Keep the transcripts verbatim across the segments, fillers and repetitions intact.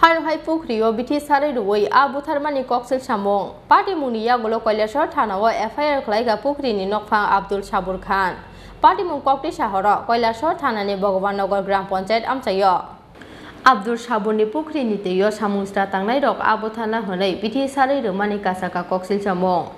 Aro hai pukhrio bithi sarwi rwui a butharmani koksil samung. Patimungni yagulo Kailasor thanao F I R khlaikha pukhrini nokphang Abdul Sabur Khan. Patimung koktwisa horo Kailasor thanani Bhagwan Nagar Gram Panchayat amchaio. Abdul Saburni pukhrini twio samung sra tangnairok a butharna hwnwi bithi sarwi rwmani kasaka koksil samung.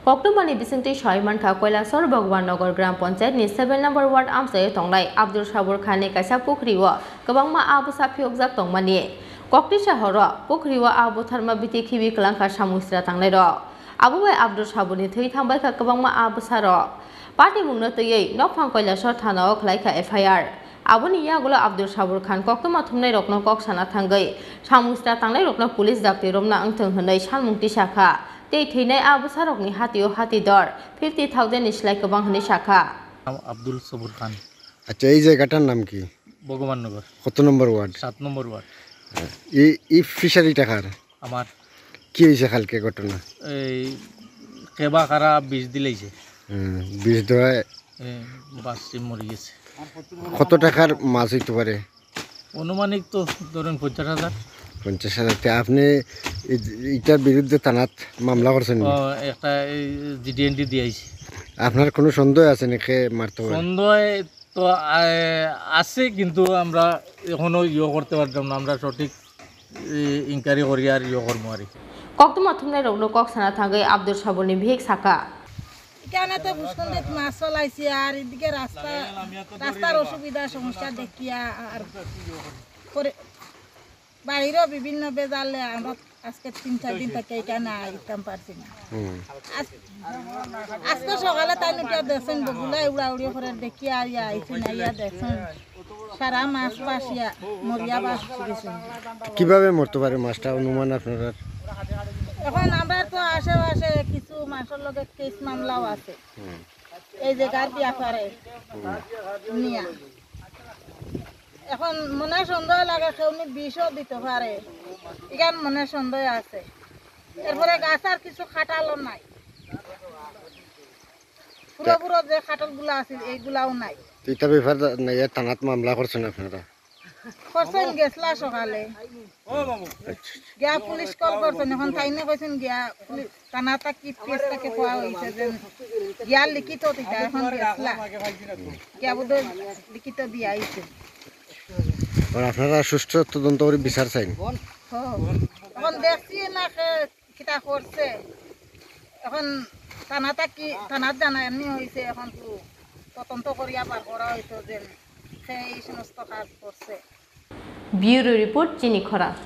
Koktwmani bisingtwi sawi mankha, Kailasor Bhagwan Nagar Gram Panchayat ni seven number ward amchaio tongnai Abdul Sabur Khan ni kaisa pukhri o kwbangma a bwsa phiyokjak tongmani. Koktwisa horo pukhri o a butharma bithi khibi kwlangkha samung sra tangnairok. Abo bai Abdul Sabur ni thwi thangbaikha kwbangma a bwsarok. Patimungno twiwi nokphang Kailasor thanao khlaikha F I R. Aboni yagulo Abdul Sabur Khan koktwma thumnairokno kok sana thangwi samung sra tangnairokno police dakti romna wngthung hwnwi sanmung tisakha. Tei thwinai a bwsarokni hatio hati dor fifty thousand ni slai kwbang hwnwi sakha. নাম আব্দুল সবুর খান। আচ্ছা, এই জায়গাটার নাম কি? ভগবাননগর। কত নম্বর ওয়ার্ড? সাত নম্বর ওয়ার্ড। এই, এই ফিশারিটা কার? আমার। কি হয়েছে কালকে ঘটনা? এই কেবা খারা বিষ দিলাইছে। হুম, বিষ দেওয়ায় এ, বাচ্চি মরি গেছে। কত টাকার মাছ হইতে পারে? আনুমানিক তো ধরেন পঞ্চাশ হাজার। পঞ্চাশ হাজার। তে আপনি এই, এইটার বিরুদ্ধে থানাত মামলা করছেন নি? ও, একটা এই জি ডি এন ডি দিয়ে আইছি। আপনার কোনো সন্দেহ আছে নাকি মারতে পারে? সন্দেহ তো, আহ, আছে, কিন্তু আমরা এখনো ইয়ে করতে পারতাম না, আমরা সঠিক ইনকোয়ারি করি আর ইয়ে করবো আর কি। Koktwma thumnairokno kok sana thangwi Abdul Saburni bihik sakha. এখানে তো পুষ্কুন্দিত মাছ চলাইছি, আর এদিকে রাস্তা, রাস্তার অসুবিধা সমস্যা দেখিয়া আর করে বাইরেও বিভিন্ন বেজালে আমরা আজকে তিন চার দিন থেকে এখানে আইতাম পারছি না। হুম। আজ-, আজকে সকালে তাই নুটিয়া দেখছেন, বগুলা উড়া উড়ি করে দেখিয়া আইয়া আইছি না, ইয়া দেখছেন। সারা মাছ ভাসিয়া মরিয়া ভাসি গেছে। কিভাবে মরতে পারে মাছটা অনুমান আপনার? এখন আমরা তো আশেপাশে কিছু মাছের লগে কেস মামলাও আছে। হুম। এই যে গার্গিয়া পারে নিয়া। এখন মনে সন্দেহ লাগে কেউ নি বিষও দিতে পারে। এখান মনে সন্দেহ আছে। এরপরে গাছ আর কিছু কাটালও নাই। পুরো পুরো যে কাটালগুলা আছে, এইগুলাও নাই। তো এটা ব্যাপার না, ইয়ে থানাত মামলা করছেন আপনারা? করছেন গেছলা সকালে। আচ্ছা। গিয়া পুলিশ কল করছেন, এখন তাই না কইছেন গিয়া পুলিশ থানা তাকি পিএস তাকে কোয়া হইছে যে গিয়া লিখিত দিতা, এখন গেছলা। গিয়া বোধহয় লিখিত দিয়া আইছে। আর আপনারা সুষ্ঠু তদন্ত করে বিচার চাইন? হ্যাঁ। এখন দেখছি না কে কিতা করছে? এখন থানা তাকি, থানাত জানানি হইছে, এখন তো তদন্ত করিয়া বার করা হইতো যে সে এই সমস্ত কাজ করছে। Bureau report, Chini Khorang.